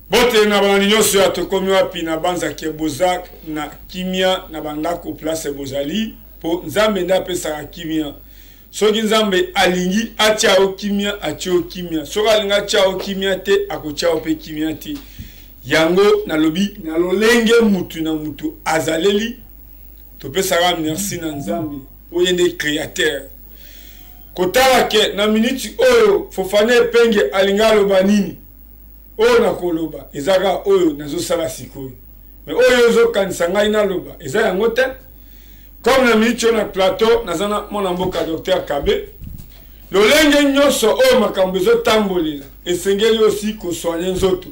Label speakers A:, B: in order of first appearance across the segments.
A: Mbote na balandi nyonso ya Tokomi Wapi. Na banza ke boza na kimia na bandako place bozali, po Nzambe nde apesaka kimia. Soki Nzambe alingi atia yo kimia, atie yo kimia. Soki alingi atia yo kimia te, akotia yo pe kimia te. Yango nalobi na lolenge mutu na mutu azaleli, topesaka merci na Nzambe po ye nde créateur. Kotala ke na minute oyo Fofana Epenge alingi aloba nini, oyo nakoloba eza kaka oyo nazosala sikoyo, mais oyo ozokanisa ngai naloba eza yango te. Comme na minute oyo na plateau naza na mwana mboka Docteur Kabe, lolenge nyonso oyo makambo ezotambolela, esengeli aussi kosoigne nzoto,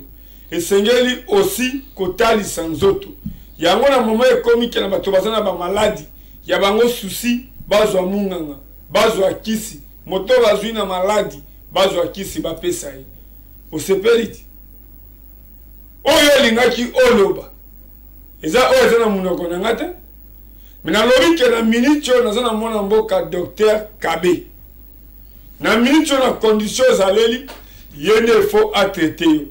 A: esengeli aussi kotalisa nzoto yango. Na moment ekomi ke na bato baza na bamaladi ya bango souci, bazwa munganga, bazwa kisi, moto bazwi na maladi bazwa kisi bapesa ye. Osepeli ti oyo olingaki oloba eza oyo eza na monoko na nga te, me nalobi ke na minute oyo naza na mwana mboka Docteur Kabe. Na minute oyo na condition ezaleli ye nde fo atraite yo,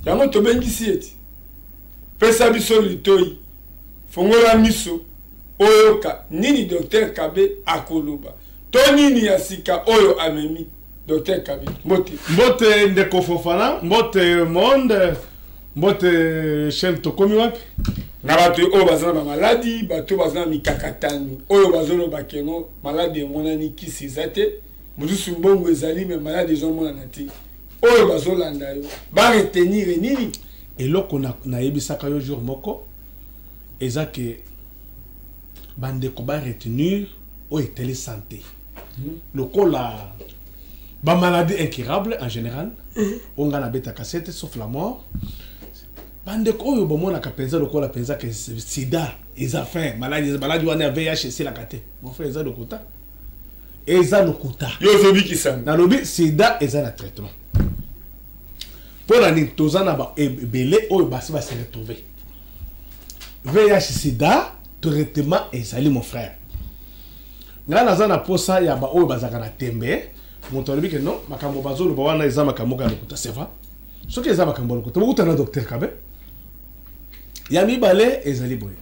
A: yango tobengisi ye ti pesa biso litoi, fongola miso oyoka nini Docteur Kabe akoloba to nini ya sika oyo amemi. Docteur Kabe, mbote.
B: Mbote ndeko Fofana, mbote monde, mbote chaîne Tokomi Wapi.
A: Na bato oyo baza na bamaladi, bato oyo baza na mikakatano, oyo bazoloba keno maladi emonani, kisi eza te, mosusu mbongo ezali me maladi ezomonana te, oyo bazolanda yo baretenir nini?
B: Eloko nayebisaka yo jour moko eza ke bandeko baretenir oyo etali santé, lokola bamaladie incurable en général, oyo ngai nabetaka sete sauf la mort. Bandeko oyo bomonaka mpenza lokola mpenza ke sida eza fin, maladi maladi wana ya VIH esilaka te, mon frère, eza lokuta, eza lokuta.
A: Yo ozobikisa.
B: Nalobi sida eza na traitement. Mpo na nini? Toza na baebele oyo basi base retrouve VIH sida, traitement ezali, mon frère. Ngai naza na posa ya baoyo bazalaka na tembe. Moto alobi ke non, makambo bazoloba wana eza makambo moko ya lokuta, c'est vrai. Soki eza makambo ya lokuta, bokutana na Docteur Kabe. Ya mibale ezali boye: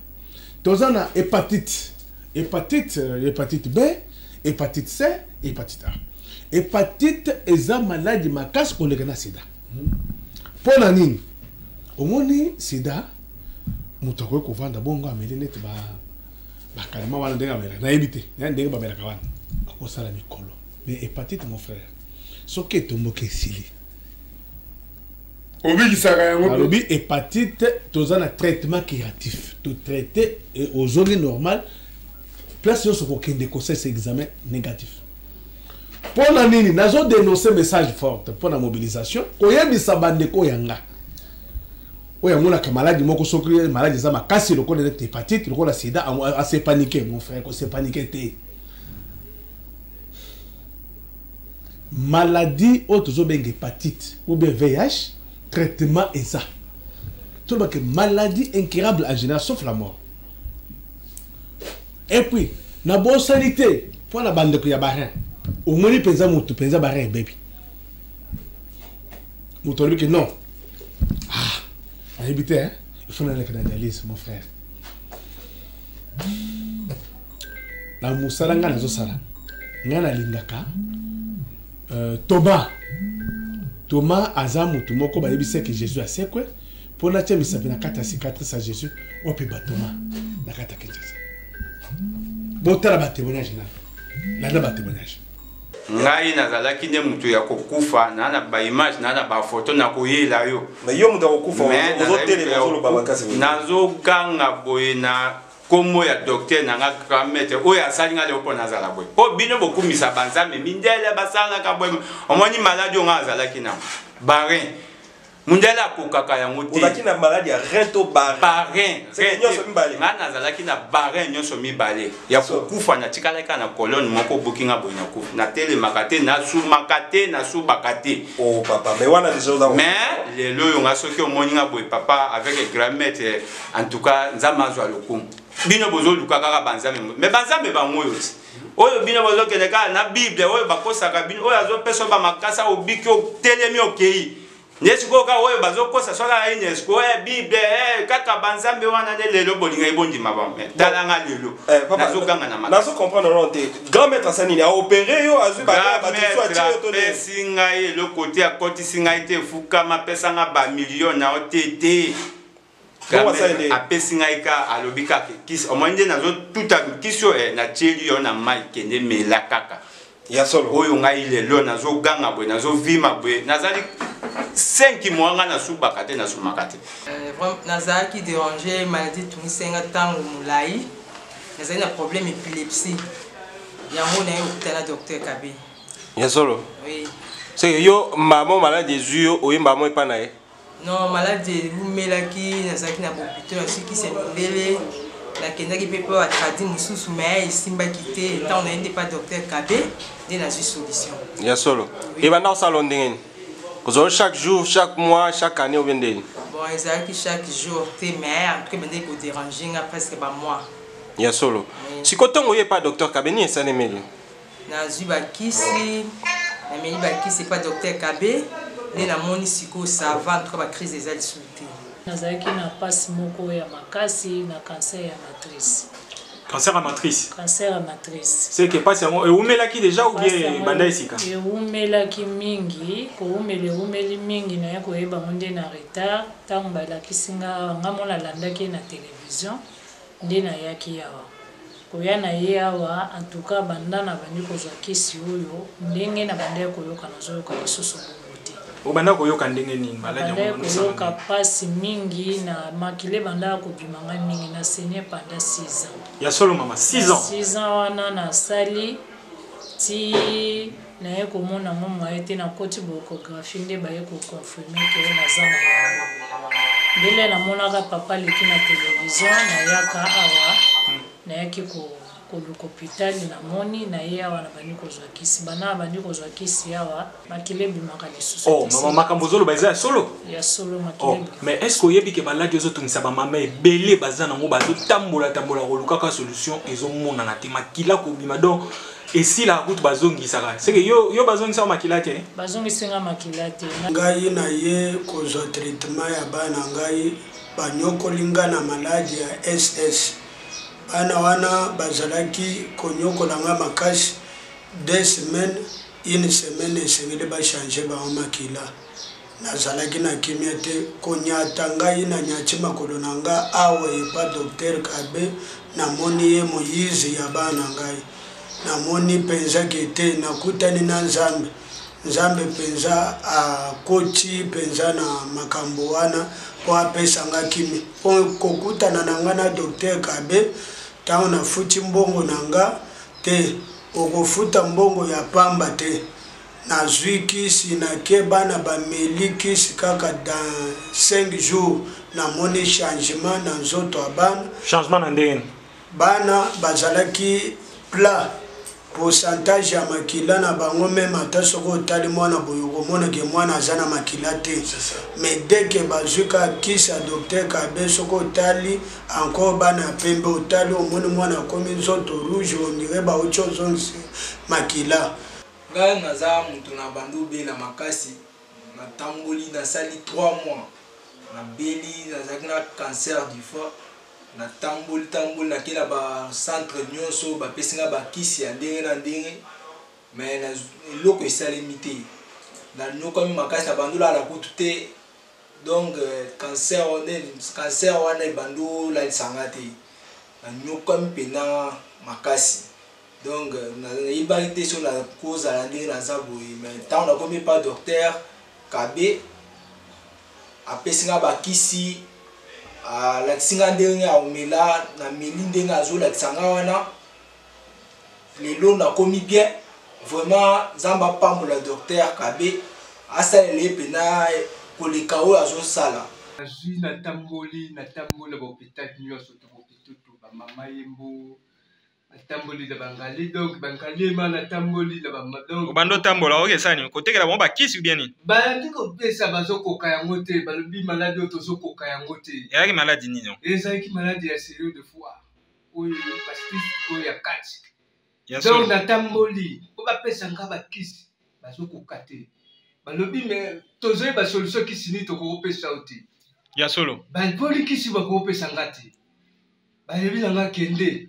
B: toza na hépatite, hépatite, hépatite B, hépatite C, hépatite A. Hépatite eza maladi makasi koleka na sida. Mpo na nini? Omoni sida, moto akoki kovanda bongo, ameli neti ba bakalima wana ndenge amelaka, nayebi te ndenge bamelaka wana, akosala mikolo. Mais hépatite, mon frère, soki etomboki, esili.
A: Obikisaka yango?
B: Alobi hépatite toza na traitement curatif, totraite, ozongi normal. Place nyonso kokende kosalisa examen négatif. Mpo na nini nazodénonce message forte mpo na mobilisation, koyebisa bandeko ya nga oyo amonaka maladi moko, soki maladi eza makasi lokola neti hépatite, lokola sida, ase paniquer? Mon frère, kose paniquer te. Maladie oyo tozobenga hépatite ou bien VIH, traitement eza. Tolobake maladie incurable en général sauf la mort. Et puis nabosani te mpo na bandeko ya barein. Omoni mpenza motu mpenza barein ebebi, moto alobi ke non, ah, nayebi te, il faut naleka na dialyse. Mon frère, na mosala ngai nazosala, ngai nalingaka Thomas. Thomas aza motu moko bayebisi ke Jésus asekwe, mpo natia misapi na kati ya cicatrice ya Jésus. Wapi batoma na kati ya Kinshasa? Botala batémoignage na landa batémoignage.
C: Ngai nazalaki nde moto ya kokufa na na baimage na na bafoto nakoyela yo.
D: Mais yo moto ya kokufa, ozotelema, ozoloba makasi.
C: Nazoganga boye na kombo ya docteur na nga, grand maître oyo asali nga lelo mpo nazala boye. Mpo bino bokumisa banzambe mindele basalaka boye. Omoni maladi oyo nga azalaki na barein, mundele akokaka yango te.
D: Ozalaki na maladi ya rein to
C: barein?
D: Barein nyonso mibale.
C: Nga nazalaki na barein nyonso mibale ya kokufa. Natikalaki kaka na colonne moko, obuki nga boye, nakufi, natelemaka te, nasumaka te, nasubaka te.
D: Oh papa, mais wana déjà oza.
C: Mais lelo oyo nga, soki omoni nga boye, papa, avec grand maître, en tout cas Nzambe azwa lokumu. Bino bozoluka kaka banzambe, mais banzambe bango oyo ti oyo bino bozokende kaka na Bible oyo bakosaka bino, oyo azopesa bamakasa, obiki, otelemi, okei. Nde sikoyo kaka oyo bazokosa soki ayi na esiko oyo bible eh, kaka banzambe wana nde lelo bolinga ebondima bango mais tala nga lelo
D: Eh, papa,
C: nazoganga na makasi.
D: Nazo comprendre non te. Grand maître asali nini? Aopere yo, azwi ba bato mosusu atie yo to nini?
C: Apesi ngai eloko te, akotisi ngai te, efukama, apesa nga bamilio na yo te te.
D: Bongo asali nini?
C: Apesi ngai ka alobi kaka kisi omoni nde nazotuta kisi oyo eh, natieli yo na mai, kende mela kaka.
D: Ya solo.
C: Oyo ngai lelo nazoganga boye, nazovima boye, nazali 5 mois ngai nasubaka te, nasumaka te.
E: Euh, nazalaki dérange, maladie etungisi nga ntango molai, nazali na problème épilepsie, yango naye okuta na docteur Kabe.
D: Ya solo.
E: Oui.
D: Seke yo mamo maladi ezwi yo, oyemba mo epa na ye?
E: Non, maladi ewumelaki, nazalaki na bopito, nasukisi ya mindele, nakendaki mpe mpo batradi mosusu mais esimbaki te. Ntango naye nde pa docteur Kabe nde nazwi solution.
D: Ya solo. Ebanda kosala yo ndenge nini? Kozwa chaque jour, chaque mois, chaque année ou bien ndenge nini?
E: Bon, ezalaki chaque jour te, mais en tout cas ebandaki koderange nga presque bamois.
D: Ya solo.
E: Oui.
D: Sikoyo ntango oye epa docteur Kabe, nini esalemeli?
E: Nazwi bakisi, nameli bakisi epa docteur Kabe nde namoni sikoyo ça va, en tout cas bacrise eza lisusu te.
F: Nazalaki na mpasi moko ya makasi na cancer ya matrice.
G: Cancer ya matrice?
F: Cancer ya matrice.
G: C'est que mpasi yango ewumelaki déjà ou
F: Mpasi
G: bien
F: yango
G: ebanda esika?
F: Ewumelaki mingi, kowumela ewumeli mingi, naye koyeba yango nde na retard. Ntango balakisi nga awa, nga moko nalandaki ye na télévision, nde nayaki awa. Koya na ye awa, en tout cas banda na bandi kozwa kisi oyo, ndenge na bandaki koyoka, nazoyoka lisusu bongo te.
G: Obanda koyoka ndenge nini maladi yango?
F: Nabandaki
G: Obanda kosala
F: koyoka
G: ndenge?
F: mpasi mingi na makila, ebandaka kobima ngai mingi, na saigné pendant 6 ans.
G: Ya solo mama, 6 ans?
F: 6 ans wana nasali ti naye komona yango moye te, nakoti boechographie nde baye koconfirme ke naza na yango. Ndele namonaka papa aleki na televizio, nayaka awa, nayaki koluka hôpital, namoni naye awa, nabandi kozwa kisi. Bana bandi kozwa kisi awa, makila ebimaka lisusu
G: Oh
F: te.
G: mama, makambo ozoloba eza ya solo?
F: Ya solo, makila
G: Oh,
F: ebimaka.
G: mais est ce que oyebi ke maladi ezotungisa bamama ebele baza nango, bazotambola tambola kolukaka solution, ezomonana te, makila kobima, donc esilaka kutu bazongisaka. Seke yo, yo bazongisaka makila te?
F: Bazongisinga makila te.
H: Ngai na ye kozwa traitement ya bana ngai, banyokoli nga na maladi ya SS. Bana wana bazalaki konyokola nga makasi, 2 semaines, une semaine esengeli bachange bango makila. Nazalaki na kimia te, konyata ngai na nyati makolo na nga awa epa docteur Kabe, namoni ye moyizi ya bana ngai. Namoni mpenza ke te nakutani na Nzambe. Nzambe mpenza akoti mpenza na makambo wana mpo apesa nga kimia. Mpo kokutana na nga na docteur Kabe, ntango nafuti mbongo na nga te, okofuta mbongo ya pamba te. Nazwi kisi, nake bana bameli kisi kaka dans 5 jours, namoni changement na nzoto ya bana.
G: Changement na ndenge nini?
H: Bana bazalaki plat, pourcentage ya makila na bango meme ata soki otali mwana boye okomona ke mwana aza na makila te. Mais dès que bazwi ka kisi ya docteur Kabe, soki otali encore bana ya pembe, otali omoni mwana akomi nzoto rouge, on dirait bauti ozongisa makila.
I: Ngai naza moto na bandi obela makasi, natamboli, nasali 3 mois nabeli, nazalaki na cancer du foie, natamboli tamboli, nakei na bacentre nyonso, bapesi nga bakisi ya ndenge na ndenge, mais eloko esalemi te. Nanyokami makasi, na bandi olala kutu te. Donc cancer cancer wana ebandi olalisa nga te, nanyokami mpena makasi. Donc nayebaki te so nakozala ndenge naza boye, mais ntango nakomi pa docteur Kabe, apesi nga bakisi, alakisi nga ndenge aomela, nameli ndenge azolakisa nga wana. Lelo nakomi bien vraiment. Nzambe apambola docteur Kabe, asalela ye mpena koleka oyo azosala.
J: Nazwi, natamboli, natamboli na bahôpital nyonso to bahôpitau to bamama yembo, natamboli na bangali, donc bangalema, natamboli na bama, donc
G: Obanda otambola, okesala nini? Kotekela bango bakisi ou bien nini?
J: Bayandi kopesa, bazokoka yango te. Balobi maladi oyo tozokoka yango te.
G: Ezalaki maladi nini?
J: Ezalaki maladi ya cirrhose de foie, oyo pastis oyo ya kati.
G: Ya
J: Donc
G: solo.
J: Natamboli mpo bapesa nga bakisi, bazokoka te. Balobi me tozoyeba solution kisi nini tokokopesa yo te.
G: Ya solo.
J: Bapoli kisi bakokopesa nga te. Bayebi na nga kende.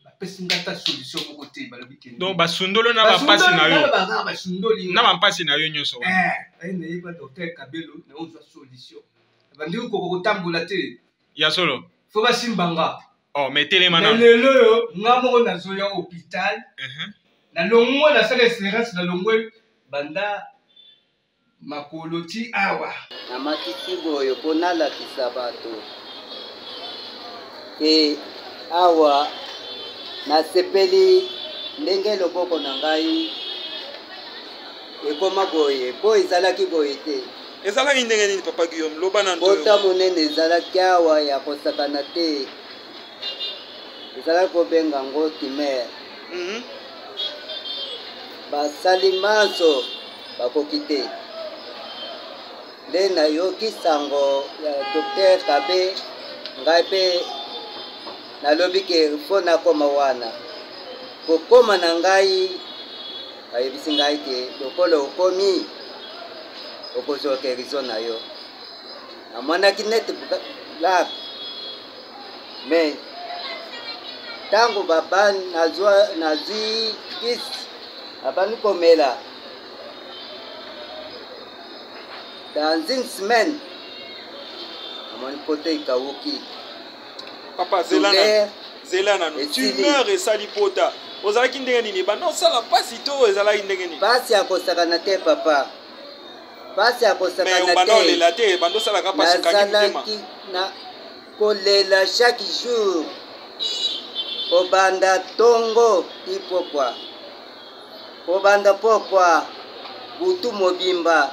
J: Bapesi nga ata solution moko te, balobi kende.
G: Donc basundoli na bampasi na yo.
J: Basundoli
G: na bampasi na yo nyonso
J: wana. Eh, baye nayeba docteur Kabelo na ozwa solution. Bandi kokoka kotambola te.
G: Ya solo.
J: Fo basimba nga.
G: Oh, mais telema
J: na. Lelo oyo nga moko nazoya hôpital. Nalongwe nasala experience nalongwe banda makolo ti awa.
K: Namatisi boyo mpo nalakisa bato ke awa nasepeli ndenge loboko na ngai ekoma boye mpo ezalaki boye te.
L: Ezalaki ndenge nini papa Guillaume? Loba nanu
K: Pota
L: toyoka.
K: monene ezalaki awa ya kosakana te. Ezalaki kobenga yango tumeur. Basali manso bakoki te. Nde nayoki sango ya Docteur Kabe, ngai mpe nalobi ke fo nakoma wana. Kokoma na ngai Bayebisi ngai ke lokola okomi okozwa guérison na yo. Namonaki neti blague mais ntango baba nazwi kisi abandi komela dans une semaine namoni poto ekawuki.
L: Papa zela nanu, zela nanu. Tumeur esali pota. Ozalaki ndenge nini? Ebanda osala pasi to ezalaki ndenge nini?
K: Pasi ya kosakana te papa. Pasi ya kosakana te.
L: Mais obanda olela te, ebanda osalaka pasi okangi motema.
K: Nazalaki na kolela chaque jour. Kobanda tongo ti pokwa. Kobanda pokwa butu mobimba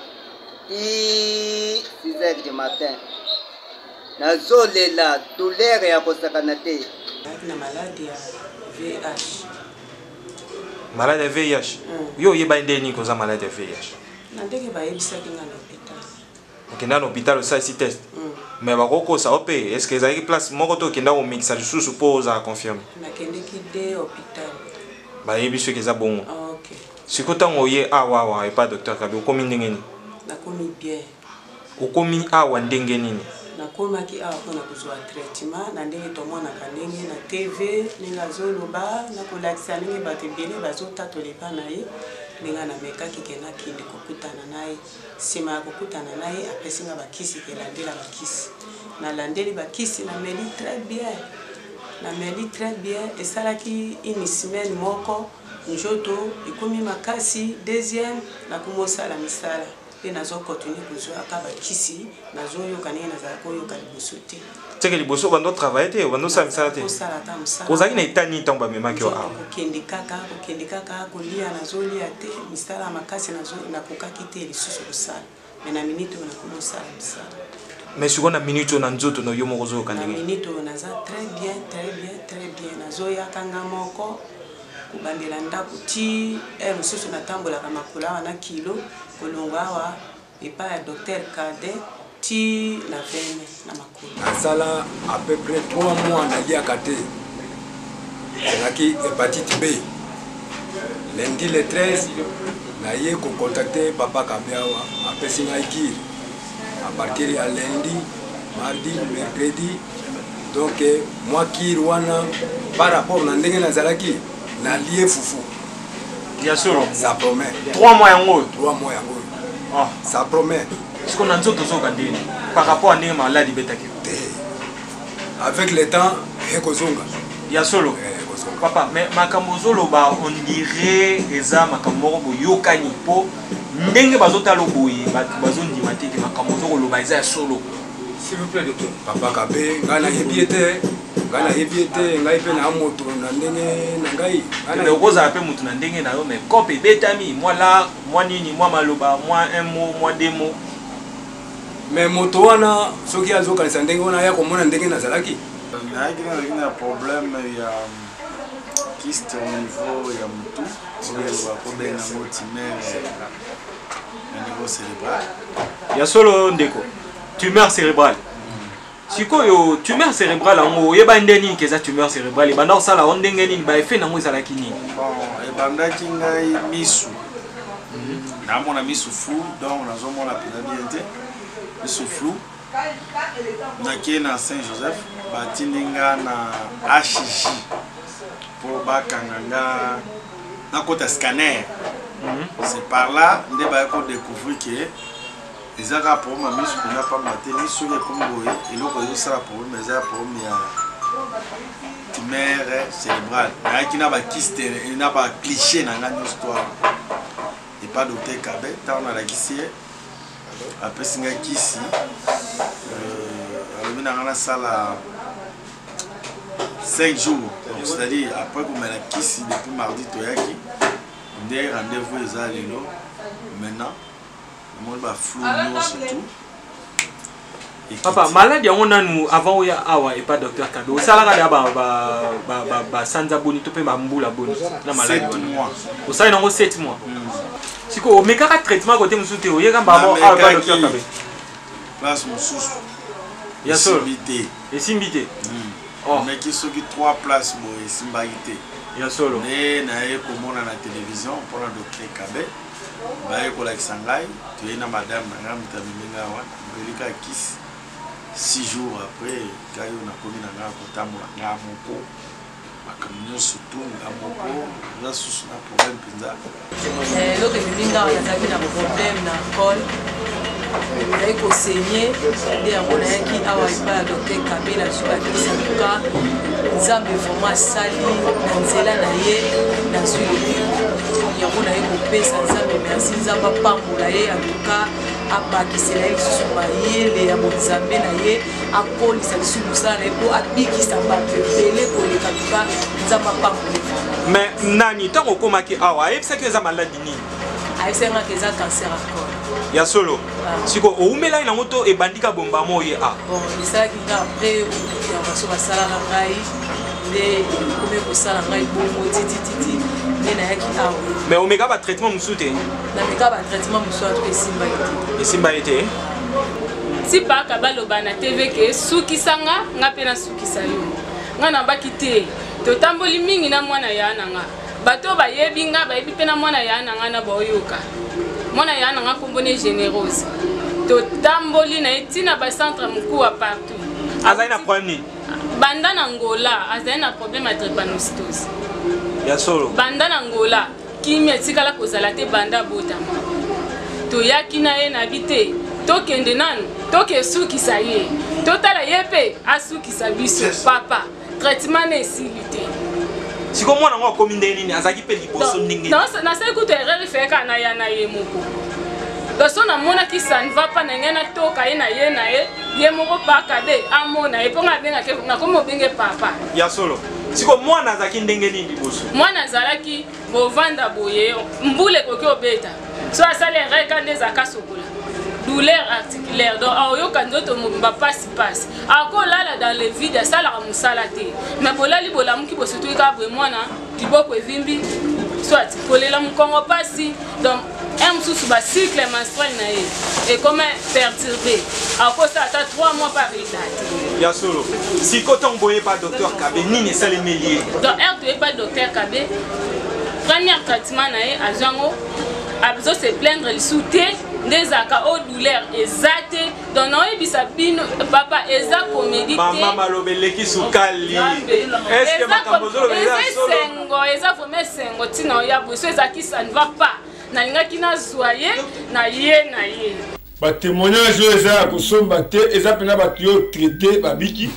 K: ti 6 heures du matin. Nazolela douleur ya kosakana te.
E: Nazalaki na maladi ya VIH.
G: Maladi ya VIH? Yo oyebaki ndenge nini koza maladi ya VIH?
E: Na ndenge bayebisaki nga na hôpital.
G: Okenda na hôpital osalisi test? Mais bakokosa yo mpe, est-ce que ezalaki place moko to okenda komekisa lisusu mpo ozala confirme?
E: Nakendeki de hôpital.
G: Bayebi soki eza bongo.
E: Ah, okay.
G: Sikoyo ntango oye awa awa epa docteur Kabi okomi ndenge nini?
E: Nakomi bien.
G: Okomi awa ndenge nini?
E: Nakomaki awa mpo na kozwa traitement na ndenge tomonaka ndenge na TV ndenge azoloba na kolakisa ndenge bato ebele bazotatola epa na ye ndenge namekaki ke nakende kokutana na ye. Nsima ya kokutana na ye apesi nga bakisi ke landela bakisi. Nalandeli bakisi nameli très bien, nameli très bien esalaki une semaine moko nzoto ekomi makasi, deuxième nakomi osala misala. Pe nazo continuer kozuaka ba kisi, nazo yoka ndenge nazalaki koyoka liboso te.
G: Seke liboso obanda o travailler te, obanda osala misala te?
E: Kosala ata mosala.
G: Ozalaki na etat nini ntango bamemaki yo awa?
E: Kokende kaka, kokende kaka, kolia nazolia te, misala ya makasi nazo nakokaki te lisusu kosala. Mais na minute oyo nakomi kosala misala.
G: Mais sikoyo na minute oyo na nzoto na yo moko ozoyoka ndenge?
E: Na minute oyo naza très bien, très bien, très bien. Nazoyaka nga moko. Kobandela ndako ti heure mosusu natambolaka makolo awa na kilo kolongwa awa epai ya docteur Cadet ti na vene na makolo.
M: Nasala à peu près 3 mois naliaka te, ezalaki hepatite B. Lundi le 13 naye kocontacte papa Kabe awa, apesi ngai kire à partir ya lundi, mardi, mercredi. Donc mwa kire wana par rapport na ndenge nazalaki nalie fufu
G: ya solo.
M: Ça promet.
G: 3 mois yango oyo.
M: 3 mois yango oyo. Ah. Ça promet.
G: Siko na nzoto ozoyoka ndenge par rapport à ndenge maladi ebetaki
M: te? Avec le temps ekozonga.
G: Ya solo.
M: Ekozonga.
G: Papa, mais makambo ozoloba on dirait eza makambo moko boyokani mpo ndenge bazotala boye bato bazondima te ke makambo ozokoloba eza ya solo.
M: S'il vous plaît, docteur. Papa Kabe, ngai nayebi ye te. Ngai nayebi ye te, ngai mpe na moto na ndenge na ngai.
G: Mais okozala mpe moto na ndenge na yo, mais cope ebetami, mwa lar, mwa nini, mwa maloba, mwa un mot, mwa deux mots.
M: Mais moto wana soki azokanisa ndenge wana aya komona ndenge nazalaki.
N: Nayaki nazalaki na problème ya kyste au niveau ya mutu oyo bakobenga yango tumeur na niveau cérébral.
G: Ya solo ndeko, tumeur cérébrale. Sikoyo tumeur cérébrale yango oyeba nde nini ke eza tumeur cérébrale, ebanda kosala yango ndenge nini, ba effet nango ezalaki nini?
N: Bon, ebandaki ngai misu. Namona misu flou, donc nazomona mpenza bien te, misu flou. Nakei na Saint Joseph, batindi nga na HJ mpo bakanga nga nakota scanner. C'est par là nde baye kodécouvrir ke eza kaka problème ya misu mpenza pamba te. Misu soki ekomi boye, eloko ezosala problème eza problème ya tumeur cérébrale. Nayaki na bakyste na bacliché na ngai nyonso to awa epa docteur Kabe. Ntango nalakisi ye, apesi ngai kisi, alobi na ngai nasala 5 jours. Donc c'est-à-dire après komela kisi depuis mardi, toyaki nde rendez-vous eza lelo. Maintenant namoni baflou nyonso tout.
G: Papa, maladi yango nanu avant oya awa epa docteur Kabe, osalaka da basanza boni to mpe bambula boni na maladi wana? Osali nango 7 mois. Sikoyo omekaka traitement kote mosusu te? Oyeka mbamo awa epa docteur Kabe.
N: Place mosusu.
G: Ya solo?
N: Esimbi te.
G: Esimbi te.
N: Omeki soki 3 place boye, esimbaki te.
G: Ya solo?
N: Nde naye komona na télévision mpona docteur Kabe, baye kolakisa ngai. Toye na madame na ngai, moto amemi ngai wana. Melika kisi, 6 jours après ngai oyo nakomi na ngai kotambola ngai moko, makambo nyonso tu nga moko, eza susu na problème mpenza.
O: Eloko ememi nga, nazalaki na problème na col, nazalaki kosenye, nde yango nayaki awa epai ya docteur Kabe. Nazwi bakisi, antuka Nzambe vraiment asali na nzela na ye, nazwi lobiko. Yango naye kopesa Nzambe merci. Nzambe apambola ye, antuka abakisela ye lisusu mayele ya bonzambe na ye, akolisa lisusu mosala na ye mpo abikisa bato ebele koleka. Tuka Nzambe apambola.
G: Mais nani, ntango okomaki awa, ayebisaki eza maladi nini?
O: Ayebisaki ngaka eza cancer ya col.
G: Ya solo? Siko oumelaki nango to ebandika bombamo oye a?
O: Bon, esalaki nga après intervention basalaka ngai, nde ekomi kosala ngai bongo titititi, nde nayaki awa.
G: Mais omeka batraitement mosusu te?
O: Nameka batraitement mosusu, antuka esimbaki te.
G: Esimbaki te.
P: Ti paka baloba na TV ke sukisa nga, nga mpe nasukisa yo. Nga nabaki te, totamboli mingi na mwana ya na nga. Bato oyo bayebi nga bayebi mpe na mwana ya na nga na baoyoka mwana ya na nga nkombo ne Générose. Totamboli na ye ntina bacentre mokuwa partout.
G: Azali na problème nini?
P: Banda na Ngola azali na problème ya drépanocytose.
G: Ya solo?
P: Banda na Ngola, kimia etikala kozala te banda abotama. Toyaki na ye, nabi te tokende nanu tokesukisa ye, totala ye mpe asukisa biso. Papa, traitement na esili te.
G: Sikoyo mwana yango akomi ndenge nini? Azalaki mpe liboso ndenge?
P: Nasali kutu erreur, efeye kaka na ya na ye moko. Donc so namonaki ça ne va pas na ngai, natoka ye na ye na ye ye moko pakabe amona ye, mpo ngai abengaki, nakomi obenge papa.
G: Ya solo? Sikoyo mwana azalaki ndenge nini liboso?
P: Mwana azalaki bovanda boye, mbula ekoki obeta, so asali erreur ka nde ezalaka sokola, douleur articulaire. Donc aoyoka nzoto mobimba pasi pasi, akolala dans le vide, asalaka mosala te. Mais bolali, bolamuki, bosutuki kaka boye, mwana liboko evimbi, soit kolela, mokongo pasi. Donc un mosusu bacycle menstruel na ye ekoma perturbé, akosala ata 3 mois par état.
G: Ya solo? Sikoyo ntango boyeba docteur Kabe, nini esalemeli ye?
P: Donc heure toyeba docteur Kabe, première traitement na ye azwi yango, azo se plaindre lisusu te, nde ezalaka oyo douleur eza te. Donc naoyebisa bino papa, eza comédie te.
G: Mama, maloba eleki sukali. Est-ce makambo ozoloba
P: eza esengo? Eza vraiment esengo. Ntina oya boye, so ezalaki ça ne va pas, nalingaki nazwa ye na ye na ye.
A: Batémoignage oyo eza ya kosomba te, eza mpena bato yo traité babiki.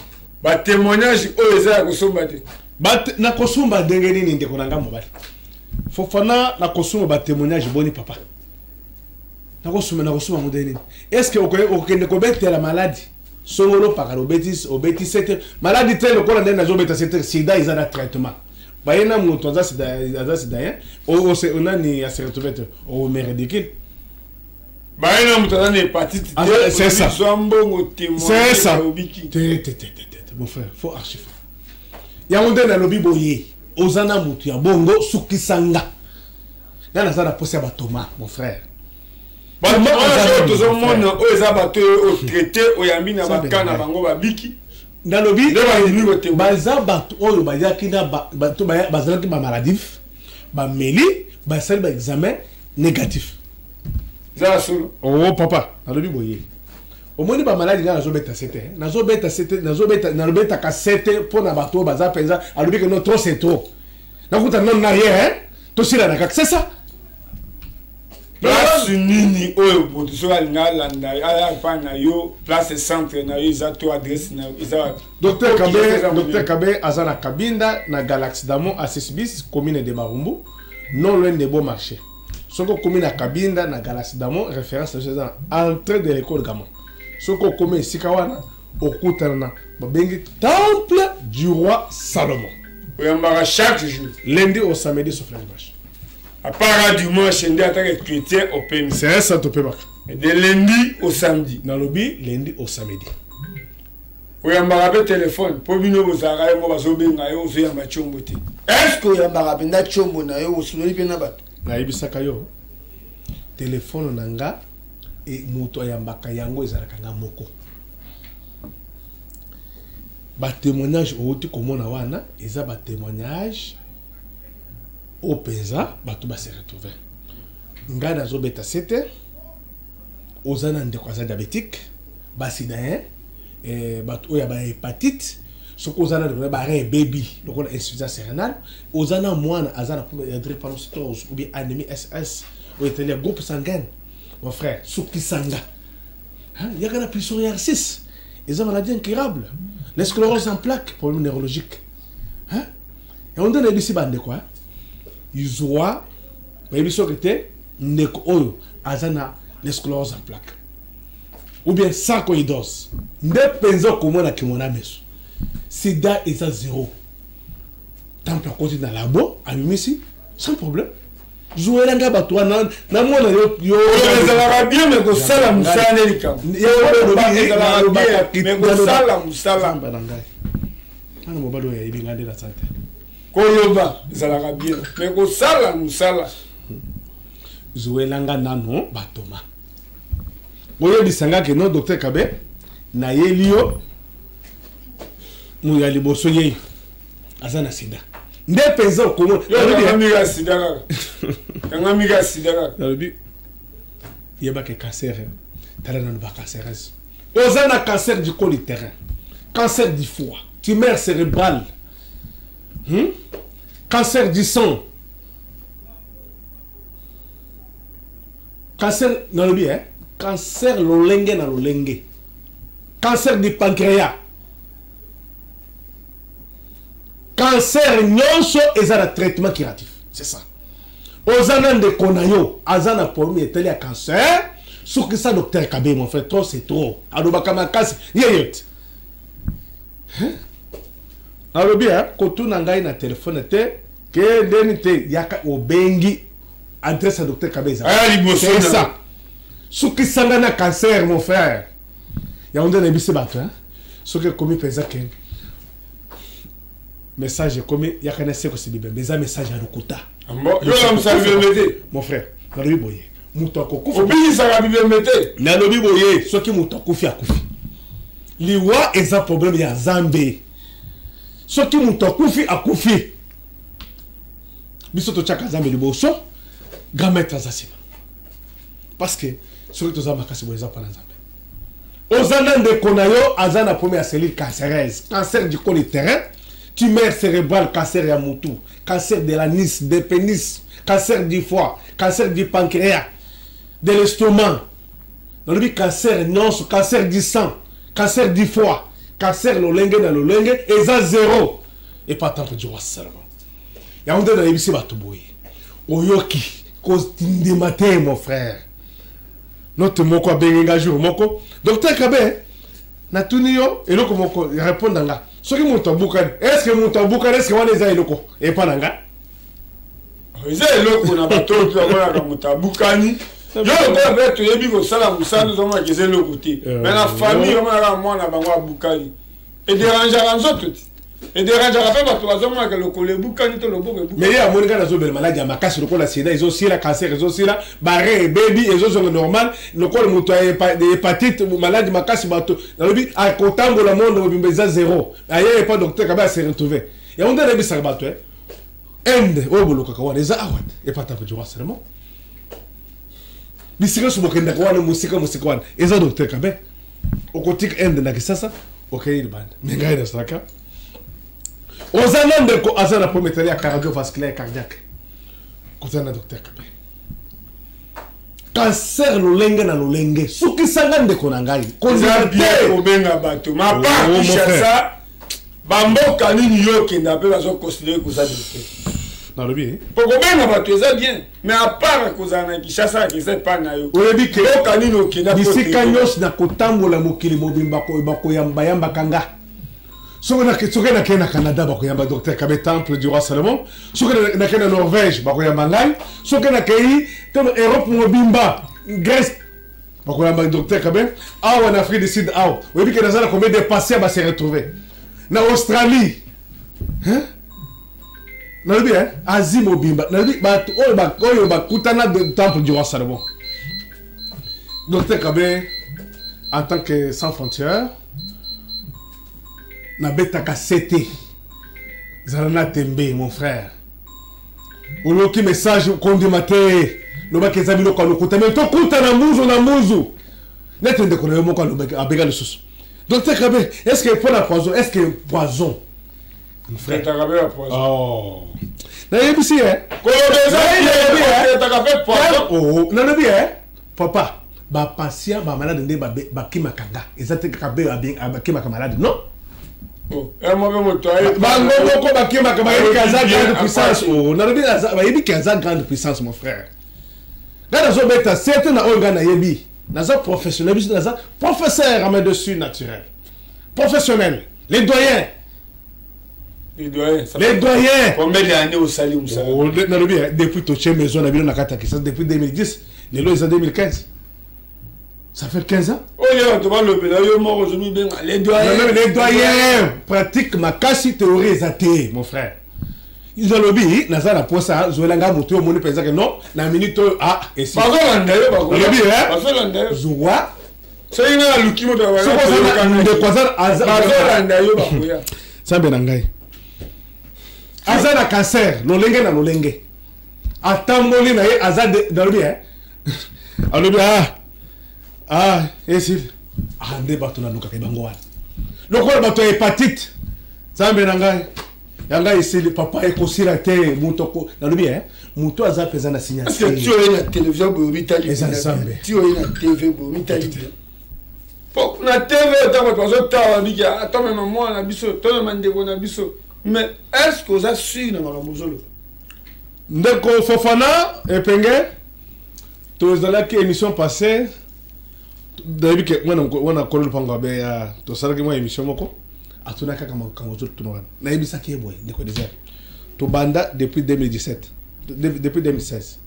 A: Batémoignage oyo eza ya kosomba te.
B: Nakosomba ndenge nini, ndeko na nga mobali Fofana? Nakosomba batémoignage boni, papa? Nakosomba, nakosomba ngo ndenge nini? Est ce que okende kobetela maladi songolo pakala, obeti, obeti sete maladi te lokola ndenge nazobeta sete? Sida eza na traitement. Baye na moto aza sida, aza sidayen, nani ase retrouve te, ome ridicule.
A: Baye na moto aza na hépatite te.
B: C'est ça.
A: Zwa mbongo.
B: C'est ça. Te te te te te, mon frère, faut archi fort. Yango nde nalobi boye, oza na moto ya bongo, sukisa nga. Nga naza na posa ya batoma, mon frère.
A: Bato oyo tozomona oyo eza bato oyo otraité, oyambi na baka na bango, babiki.
B: Nalobi baza bato oyo bayaki na bato bazalaki bamaladif, bameli, basali baexamen négatif.
A: Eza ya solo.
B: Oh papa, nalobi boye. Omoni ba maladi nga nazobeta sete, nazobeta sete, nazobeta nalobetaka sete mpo na bato oyo baza mpenza alobi ke non trop c'est trop. Nakuta non na rien hein? Tosilana kaka, c'est ça.
A: Place nini oyo moto soki alingi alanda aya epai na yo place centre na yo eza to adresse na yo eza wapi?
B: Docteur Kabe, Docteur Kabe aza na Kabinda na Galaxy Damo à 6 bis commune de Barumbu non loin de Beau Marché. Soki okomi na Kabinda na Galaxy Damo référence na biso eza na entrée de l'école Gamon. Soki okomi esika wana okutana na babengi temple du roi Salomon.
A: Oyambaka chaque jour.
B: Lundi au samedi sauf le dimanche.
A: À part dimanche nde atake chrétien opemi.
B: C'est ça topemaka.
A: De lundi au samedi.
B: Nalobi lundi au samedi.
A: Oyambaka mpe telefone mpo bino bozalaka yo mo bazobenga yo ozoyamba tshombo te.
Q: Est-ce que oyambaka mpenza tshombo na yo osololi mpe na bato?
B: Nayebisaka yo telefone na nga e moto ayambaka yango ezalaka nga moko. Ba témoignage outi komona wana eza ba témoignage oyo mpenza bato ba se retrouver. Ngai nazobeta sete oza na ndeko aza diabétique basidayen eh, bato oyo ya ba hépatite soki oza na ndeko ba rein ebebi lokola insuffisance rénale oza na mwana aza na problème ya drépanocytose ou bien anémie SS oyo etali ya groupe sanguin mon frère sukisanga yaka na psoriasis eza maladie incurable la sclérose en plaque problème neurologique yango nde nayebisi bandeko izwa bayebi soki te ndeko oyo aza na la sclérose en plaque ou bien sarcoïdose nde mpenza okomona kimona meso sida eza zéro temple akoti na labo abimisi sans problème zuwela ngai bato wana namona
A: ezalaka bien me kosala mosala nde likambo ezalaka bien me kosala mosala
B: na ngai mwana mobali oyo ayebi ngai nde naza te
A: koloba ezalaka bien me kosala mosala
B: zuwela nga nano batoma oyebisa nga ke non docteur Kabe nayeli yo moto ya liboso yeyo aza na sida nde mpenza
A: okomona sida kaka kangami kaka sida kaka
B: nalobi yebaka cancer tala nano bacancereuse oza na cancer du col utérin cancer du foie tumeur cérébrale cancer du sang cancer nalobi eh? Cancer lolenge na lolenge cancer du pancréas cancer nyonso eza na traitement curatif c'est ça oza na ndeko na yo aza na problème etali ya cancer soki sa docteur Kabe mon frère trop c'est trop alobaka makasi ye te alobi kotuna ngai na telefone te ke ndeni te yaka obengi adresse ya docteur Kabe eza
A: c'est
B: ça soki sanga na cancer mon frère yango nde nayebisi bato soki ekomi mpenza ke message ekomi yaka na sekosi bibembe eza message ya lokuta mon frère nalobi boye moto akokufa
A: obikisaka bibembe te
B: nalobi boye soki moto akufi akufi liwa eza problème ya Nzambe soki moto akufi akufi biso totiaka Nzambe liboso grand maître aza nsima parce que soki toza makasi boye eza mpona Nzambe oza na ndeko na yo aza na problème ya cellule cancéreuse cancer du col utérin tumeur cérébrale cancer ya mutu cancer de l'anus de pénis cancer du foie cancer du pancréas de l'estomac nalobi cancer nyonso cancer du sang cancer du foie cancer lolenge na lolenge eza zéro epa temple du roi Salomon yango nde nayebisi bato boye oyoki kotindima te mon frère note moko abengi nga jour moko docteur Kabe natuni yo eloko moko répondre nga soki moto abukani est ce que moto abukani est ce que wana eza eloko epa na nga
A: eza eloko na bato oyo toyamonaka moto abukani yo lokola mpe toyebi kosala mosala ozomonaka eza eloko te mais na famille omonaka mwana bango abukani ederangeaka nzoto te ederangeaka mpe bato bazomonaka lokolo ebukani to loboko ebukani
B: mais ye amoni kaka nazobela maladi ya makasi lokola sida ezosila cancer ezosila bare ebebi ezozonga normal lokola moto ya hépatite maladi makasi bato nalobi akotambola monde mobimba eza zéro aye epa docteur Kabe ase retrouve yango nde nayebisaka bato inde oyo bolokaka wana eza awa te epa temple du roi Salomon. Bisika nyonso bokendaka wana mosika mosika wana eza docteur Kabe. Okotika Inde na Kisasa okei libanda. Me ngai nasalaka. Oza na ndeko aza na problème etali ya cardiovasculaire cardiaque. Kozala na docteur Kabe. Cancer lolenge na lolenge. Sukisa nga ndeko na ngai.
A: Eza bien kobenga bato. Ma part oh, Kinshasa bamboka nini yo okenda mpe bazoconsidere koza docteur.
B: Nalobi eh?
A: Po kobenga bato eza bien mais à part kozala na Kinshasa eza epai na yo.
B: Oyebi ke
A: mboka nini okenda
B: bisika nyonso na kotambola mokili mobimba bakoyamba yambaka nga. Soki nakei na Canada bakoyamba docteur Kabe Temple du Roi Salomon. Soki nakei na Norvège bakoyamba ngai. Soki nakei to Europe mobimba Grèce bakoyamba docteur Kabe. Awa na Afrique du Sud awa oyebi ke naza na combien de patients ba se retrouver na Australie, hein? Nalobi hein? Asie mobimba nalobi bato oyo oyo bakutana de Temple du Roi Salomon. Docteur Kabe en tant que sans frontières nabetaka sete zala na tembe mon frère. Oyoki message kondima te, lobaki eza biloko ya lokuta, mais tokuta na mbuzu na mbuzu neti ndeko na yo moko alobaki abeka lisusu. Docteur Kabe, est ce que mpo na poison, est ce que poison mon frère?
A: Traitaka mpe ba poison.
B: Oh. Nayebisi ye.
A: Koloba eza
B: Nayebi,
A: bien,
B: eh.
A: traitaka mpe poison.
B: Oh, nalobi ye. Papa, ba patient ba malade nde bakimaka nga. Eza te kaka be bakimaka malade, non?
A: Oh, eh, moi, mpe moto aye-
B: Bango moko bakimaka, bayebi ke aza
A: Bien,
B: grande puissance.
A: apart.
B: Oh, nalobi bayebi ke aza grande puissance, mon frère. Nga nazobeta sete na oyo nga nayebi. Naza professionnel, biso naza professeur en médecine naturelle. Professionnel, les doyens.
A: Les doyens, ça
B: Les
A: fait
B: doyens.
A: Combien d'années osali mosala?
B: Oh, nalobi, eh, depuis totie maison na bino na kati ya Kinshasa, depuis 2010, lelo eza 2015. Ça fait 15 ans.
A: Oyo bato balobela yo moko ozomibenga les doyens.
B: Non, non, les doyens. Pratique makasi, théorie eza te, mon frère. Nalobi, naza na posa, zoela nga moto oyo omoni mpenza ke non, na minute oyo, ah, esi.
A: Bazolanda yo, bakoya.
B: Nalobi, eh?
A: Bazolanda yo.
B: Zuwa.
A: Soki nga naluki moto ya
B: Soki oza na ndeko aza
A: bazolanda yo, bakoya.
B: Nzambe na ngai. Aza na cancer, lolenge na lolenge. Atamboli na ye, aza de, nalobi, eh? Alobi, ah, ah, esili. Ah, nde bato nalukaka bango wana. Lokola bato ya hépatite. Nzambe na ngai. Ya ngai esili, papa, ekosila te. Moto ko, nalobi, eh? Moto aza mpenza na signature.
Q: Est-ce que tu oye na télévision boye omitali
B: Eza
Q: bien?
B: Nzambe.
Q: Tu oye na TV boye omitali bien?
A: Po na TV ntango bato bazotala babiki, ah, tomema mwana na biso, tomema ndeko na biso. Mais est-ce que oza sûr na makambo ozoloba?
B: Ndeko Fofana Epenge, tozalaki émission passée, nayebi ke mwana kolo lopango abe ya tosalaki mwa émission moko, atunaki kaka makambo ozotuna wana. Nayebisaki ye boye, ndeko Désert, tobanda depuis 2017, depuis 2016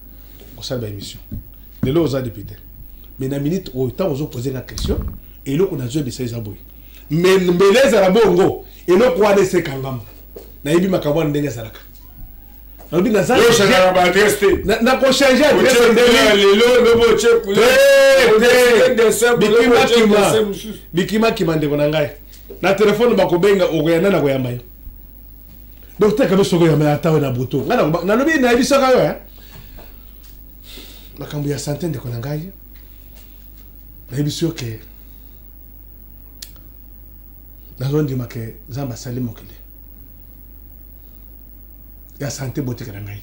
B: kosala ba émission. Lelo oza député. Mais na minute oyo ntango ozopoze nga question, eloko nazoyebisa eza boye. Mais mbele ezala bongo, eloko wana esekangama. Nayebi makambo wana ndenge ezalaka. Nalobi naza
A: Yo ochangeaka ba adresse te.
B: Nakochange adresse
A: Otie
B: ndenge
A: couleur lelo, lobi otie couleur.
B: Te, te.
A: Otie dessin, lobi
B: Bikima
A: otie
B: kima.
A: dessin mosusu.
B: Bikima kima ndeko na ngai. Na telefone bakobenga okoyanda na koyamba yo. Docteur Kabe soko yamba ata na butu. Ngai nalobi nayebisaka yo, hein. Makambo ya santé ndeko na ngai. Nayebisi yo ke nazondima ke Nzambe asali mokili. Ya santé botikela ngai.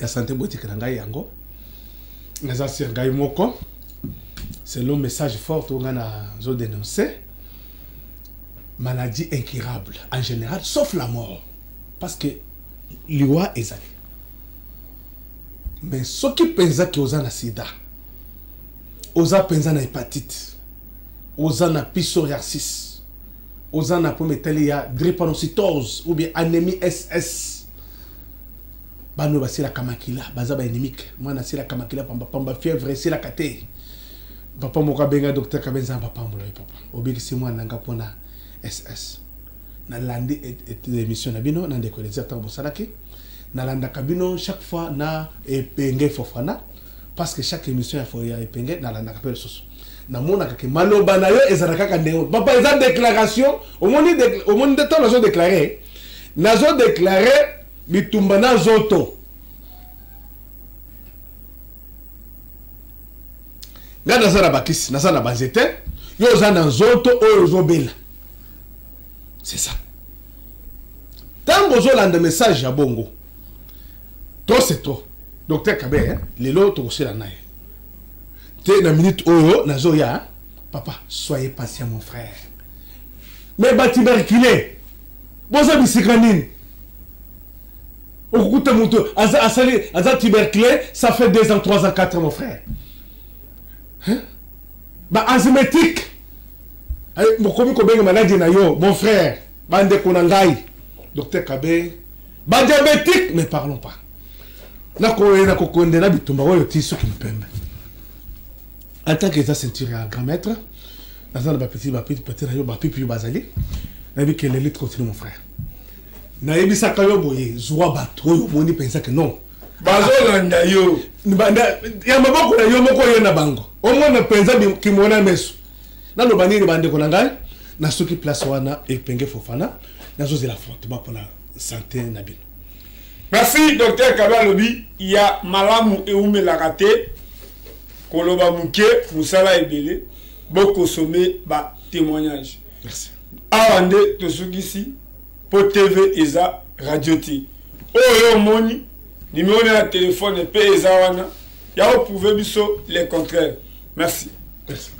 B: Ya santé botikela ngai yango. Naza sur ngai moko. C'est le message fort oyo ngai nazo dénoncer. Maladie incurable en général, sauf la mort. Parce que liwa ezali. Mais soki penza ki oza na sida, oza penza na hépatite, oza na psoriasis, oza na problème etali ya drépanocytose ou bien anémie SS. Bano basilaka makila, baza ba anémique. Mwana asilaka makila pamba pamba, fièvre esilaka te. Papa moko abenga docteur Kabe, Nzambe apambola ye papa. Obikisi mwana na nga mpona SS. Nalandi émission na bino na ndeko Eliezer ntango bosalaki. Nalandaka bino chaque fois na Epenge Fofana, parce que chaque émission ya Epenge nalandaka pe lisusu. Namonaka ke maloba na yo ezalaka kaka ndenge papa eza déclaration. Omoni omoni nde ntango nazo déclarer, nazo déclarer bitumba na zoto. Ngai naza na bakisi, naza na banzete, yo oza na nzoto oyo ozobela. C'est ça. Ntango ozolanda message ya bongo, trop c'est trop. Docteur Kabe, hein, lelo tokosela na ye. Te na minute oyo nazoya, papa, soyez patient mon frère. Mais ba tuberculé, boza bisika nini? Okukuta moto aza asali aza tuberculé, ça fait 2 ans, 3 ans, 4 ans mon frère. Hein? Ba asthmatique. Mokomi kobenga maladi na yo, mon frère, bandeko na ngai. Docteur Kabe, ba diabétique, ne parlons pas. Nakoye nakokonde na bitumba oyo ti soki mpembe. En tant que eza ceinture ya grand maître, naza na bapeti bapeti peti na yo bapipi yo bazali. Nayebi que l'élite continue mon frère. Nayebisaka yo boye, zwa bato oyo omoni mpenza ke non.
A: Bazolanda yo.
B: Ya maboko na yo moko oye na bango. Omona mpenza kimona meso. Naloba nini bandeko na ngai? Nasuki place wana epenge Fofana, nazozela affrontement mpona santé na bino.
A: Merci docteur Kabe alobi ya malamu eumelaka te koloba moke mosala ebele bokosome ba témoignage.
B: Merci.
A: Awa nde tosukisi po TV eza radio te. Oyo omoni numéro na ya telefone mpe eza wana ya oprouve biso le contraire. Merci.
B: Merci.